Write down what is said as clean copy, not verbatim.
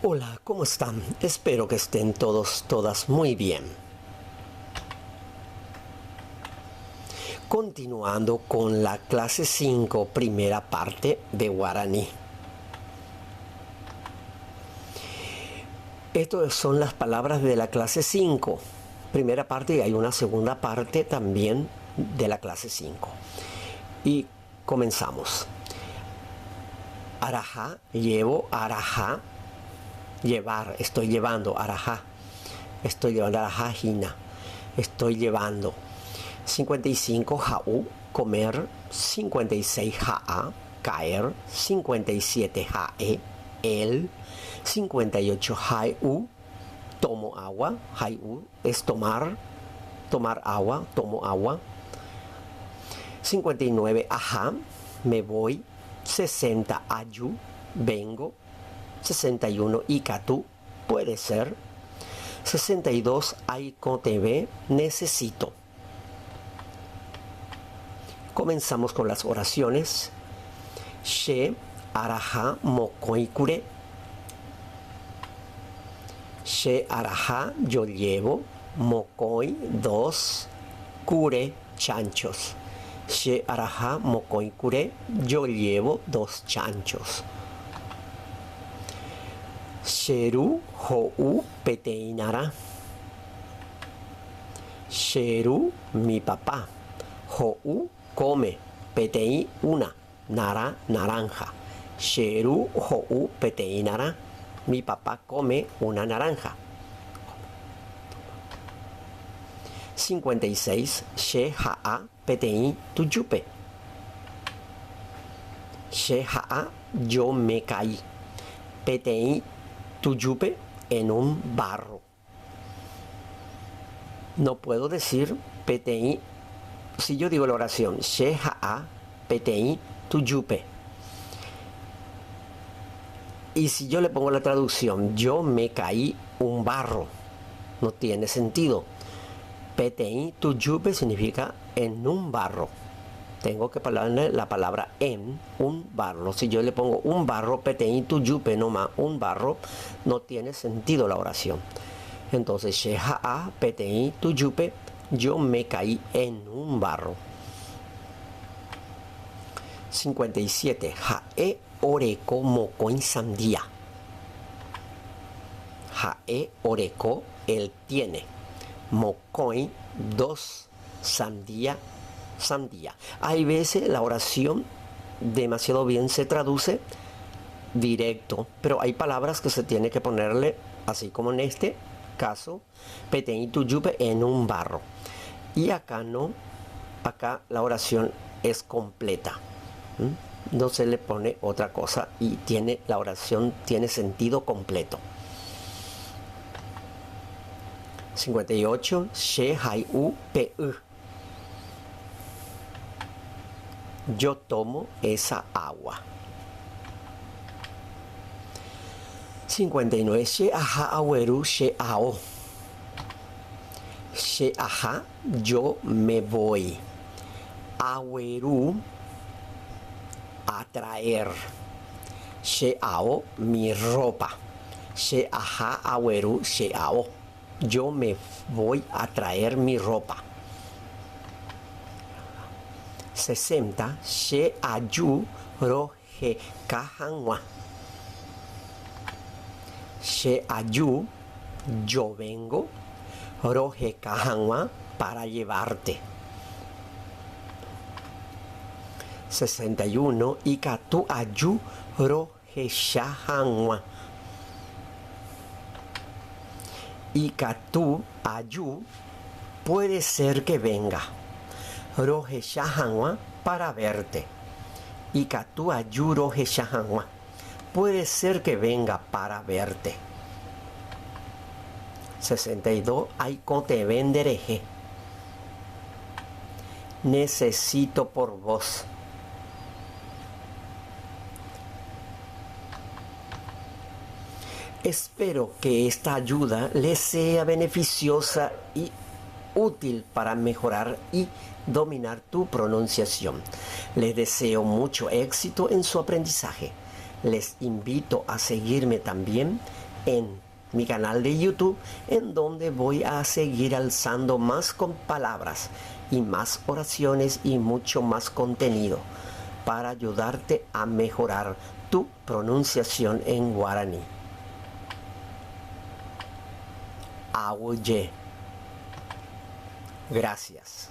Hola, ¿cómo están? Espero que estén todos, todas muy bien. Continuando con la clase 5, primera parte de guaraní. Estas son las palabras de la clase 5, primera parte, y hay una segunda parte también de la clase 5. Y comenzamos. Arajá, llevo, arajá, llevar, estoy llevando, arajá, estoy llevando, arajá, jina, estoy llevando. 55, jaú, comer, 56, jaá, caer, 57, jae, el, 58, jaiú, tomo agua, jaiú es tomar, tomar agua, tomo agua. 59, ajá, me voy, 60, ayu, vengo, 61, ikatu, puede ser, 62, aikotv, necesito. Comenzamos con las oraciones. She, araja, mokoikure. She, araja, yo llevo, mokoi, dos, cure, chanchos. She, araja, mokoikure, yo llevo dos chanchos. Sheru, ho'u, peteinara. Sheru, mi papá. Ho'u, come. Peteí, una. Nara, naranja. Sheru, ho'u, peteinara. Mi papá come una naranja. 56. She, ha'a, peteí, tuyupe. She, ha'a, yo me caí. Peteí, tuyupe, en un barro. No puedo decir peteí. Si yo digo la oración, she, ha'a, peteí, tuyupe. Y si yo le pongo la traducción, yo me caí un barro, no tiene sentido. Peteí tuyupe significa en un barro. Tengo que ponerle la palabra en un barro. Si yo le pongo un barro, peteí tuyupe no más, un barro, no tiene sentido la oración. Entonces, she, ha'a, peteí tuyupe, yo me caí en un barro. 57. Ha'e oreko mokõi sandía. Ha'e oreko, él tiene. Mokõi, dos, sandía, sandía. Hay veces la oración demasiado bien se traduce directo, pero hay palabras que se tiene que ponerle, así como en este caso, peteí tuyupe en un barro. Y acá no, acá la oración es completa. No se le pone otra cosa y la oración tiene sentido completo. 58, she, hai, u, pe, u. Yo tomo esa agua. 59, she, aja, aweru, she, ao. She, aja, yo me voy. Aweru, a traer. She, ao, mi ropa. She, aja, aweru, she, ao. Yo me voy a traer mi ropa. 60, she, ayu, ro, he, ka, hanwa. She, ayu, yo vengo, ro, he, ka, hanwa, para llevarte. 61, ikatu, ayu, ro, he, sha, hanwa. Ikatu, ayu, puede ser que venga. Roje shahanwa, para verte. Ikatu, ayu, roje shahanwa. Puede ser que venga para verte. 62, aikote vendereje. Necesito por vos. Espero que esta ayuda les sea beneficiosa y útil para mejorar y dominar tu pronunciación. Les deseo mucho éxito en su aprendizaje. Les invito a seguirme también En mi canal de YouTube, en donde voy a seguir alzando más con palabras y más oraciones y mucho más contenido para ayudarte a mejorar tu pronunciación en guaraní. Aguyje. Gracias.